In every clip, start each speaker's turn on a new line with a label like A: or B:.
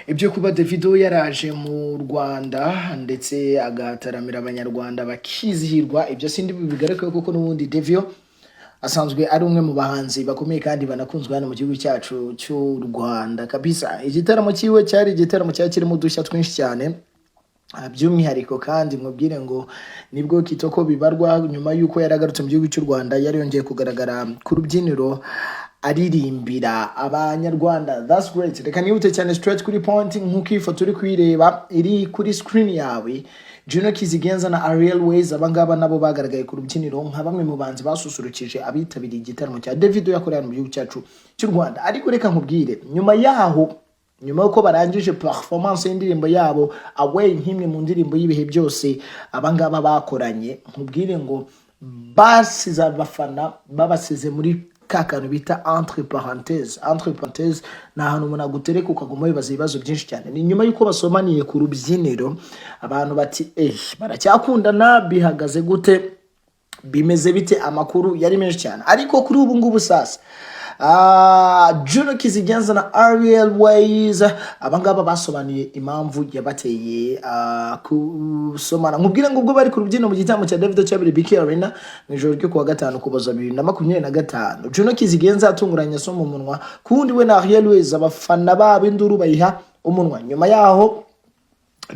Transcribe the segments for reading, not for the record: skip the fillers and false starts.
A: Ibyo kuba Davido yaraje mu Rwanda ndetse agataramira Abanyarwanda bakizihirwa, ibyo sindi bubigarukeho kuko n'ubundi Davido asanzwe ari umwe mu bahanzi bakomeye kandi banakunzwe hano mu gihugu cyacu cy'u Rwanda kabisa. Igitaramo cyiwe cyari igitaramo cyari kirimo udushya twinshi cyane. By'umwihariko kandi mubwire ngo nibwo Kitoko Bibarwa, nyuma y'uko yaragarutse mu gihugu cy'u Rwanda, yari yongeye kugaragara ku rubyiniro aririmbira Abanyarwanda. That's great. Reka nihute cyane, straight kuri point. Nk'uko iyi foto uri kuyireba iri kuri screen yawe, Juno Kizigenza na Ariel Wayz, abangaba nabo bagaragaye ku rubyiniro nka bamwe mu banzi basusurukije abitabiriye igitaramo cya Davido yakoreye hano mu gihugu cyacu cy'u Rwanda. Ariko reka nkubwire, nyuma yaho, nyuma y'uko barangije performance y'indirimbo yabo Away, nk'imwe mu ndirimbo y'ibihe byose abangaba bakoranye, nkubwire ngo basize abafana, babasize muri ka kantu bita entre parenthèse. Entre parenthèse ni ahantu umuntu agutereka ukaguma wibaza ibibazo byinshi cyane. Ni nyuma y'uko basomaniye ku rubyiniro, abantu bati: "Eh, baracyakundana? Bihagaze gute? Bimeze bite?" Amakuru yari menshi cyane. Ariko kuri ubu ngubu sasa, Juno Kizigenza na Ariel Wayz, abangaba basobanuye impamvu yabateye kusomana. Nkubwire ngo ubwo bari ku rubyiniro mu gitaramo cya Davido cyabereye BK Arena mu ijoro ryo kuwa gatanu, Ukuboza 2025, Juno Kizigenza atunguranye asoma umunwa ku wundi, we na Ariel Wayz, abafana babo induru bayiha umunwa. Nyuma yaho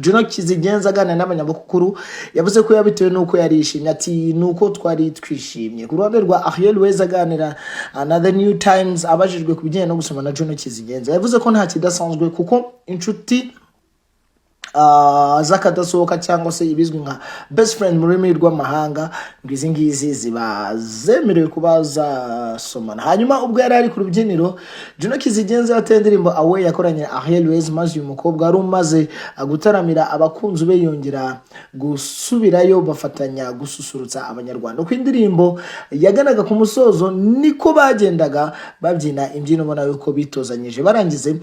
A: Juno Kizigenza aganira n'abanyamakuru yavuze ko yabitewe n'uko yarishimye, ati: "Nuko twari twishimye." Ku ruhande rwa Ariel Wayz, aganira na The New Times, abajijwe ku bijyanye no gusoma na Juno Kizigenza, yavuze ko nta kidasanzwe kuko inshuti z'akadasohoka cyangwa se ibizwi nka best friend mu rurimi rw'amahanga, ngo izi ngizi ziba zemerewe kuba zasomana. Hanyuma ubwo yari ari ku rubyiniro, Juno Kizigenza yateye indirimbo Away yakoranye na Ariel Wayz, maze uyu mukobwa wari umaze gutaramira abakunzi be yongera gusubirayo, bafatanya gususurutsa Abanyarwanda. Uko indirimbo yaganaga ku musozo niko bagendaga babyina imbyino ubona yuko bitozanyije. Barangize,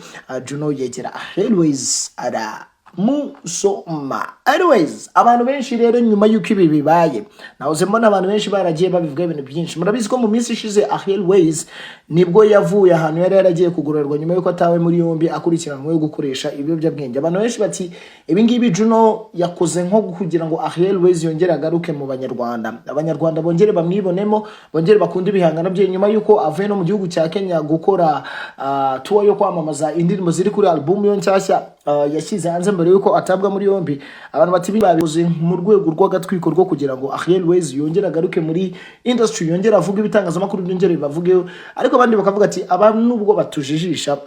A: Juno yegera Ariel Wayz aramusoma. Anyways, abantu benshi rero nyuma y'uko ibi bibaye, nahoze mbona abantu benshi baragiye babivuga ibintu byinshi. Murabizi ko mu minsi ishize Ariel Wayz nibwo yavuye ahantu yari yaragiye kugororerwa nyuma y'uko atawe muri yombi akurikiranweho gukoresha ibiyobyabwenge. Abantu benshi bati: "Ibi ngibi Juno yakoze nko kugira ngo Ariel Wayz yongere agaruke mu Banyarwanda, Abanyarwanda bongere bamwibonemo, bongere bakunde ibihangano bye," nyuma y'uko avuye no mu gihugu cya Kenya gukora tour yo kwamamaza indirimbo ziri kuri album yo nshyashya yashyize hanze mbere y'uko atabwa muri yombi. Abantu bati babikoze mu rwego rw'agatwiko rwo kugira ngo Ariel Wayz yongere agaruke muri industry, yongere avuge, ibitangazamakuru byongere bibavugeho. Ariko abandi bakavuga ati: "Aba nubwo batujijisha,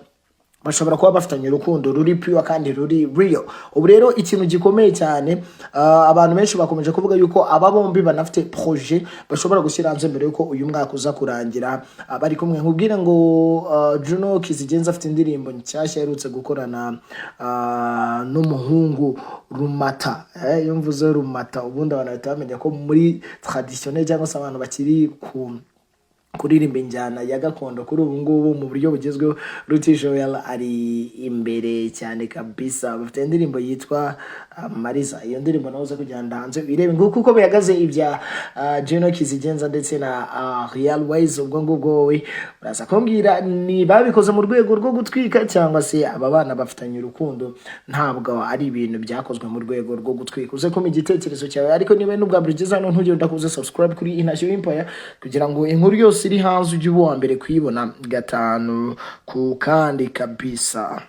A: bashobora kuba bafitanye urukundo ruri pure kandi ruri real." Ubu rero ikintu gikomeye cyane, abantu benshi bakomeje kuvuga yuko aba bombi banafite projet bashobora gushyira hanze mbere yuko uyu mwaka uza kurangira, bari kumwe. Nkubwire ngo Juno Kizigenza afite indirimbo nshyashya aherutse gukorana n'umuhungu Rumata. Iyo mvuze Rumata, ubundi abantu bahita bamenya ko muri traditionnel cyangwa se abantu bakiri ku kuririmba injyana ya gakondo, kuri ubu ngubu mu buryo bugezweho Ruti Joel ari imbere cyane kabisa. Bafite indirimbo yitwa Mariza. Iyo ndirimbo nawe uza kujyana hanze wirebe. Nguko uko bihagaze ibya Juno Kizigenza ndetse na Ariel Wayz. Ubwo ngubwo wowe uraza kumbwira ni babikoze mu rwego rwo gutwika cyangwa se aba bana bafitanye urukundo, ntabwo ari ibintu byakozwe mu rwego rwo gutwika. Uze kumpa igitekerezo cyawe. Ariko niba n'ubwa mbere ugeze hano, ntugende udakoze subscribe kuri Intashyo Empire, kugira ngo inkuru yose iri hanze ujye uba uwa mbere kuyibona gatanu ku kandi kabisa.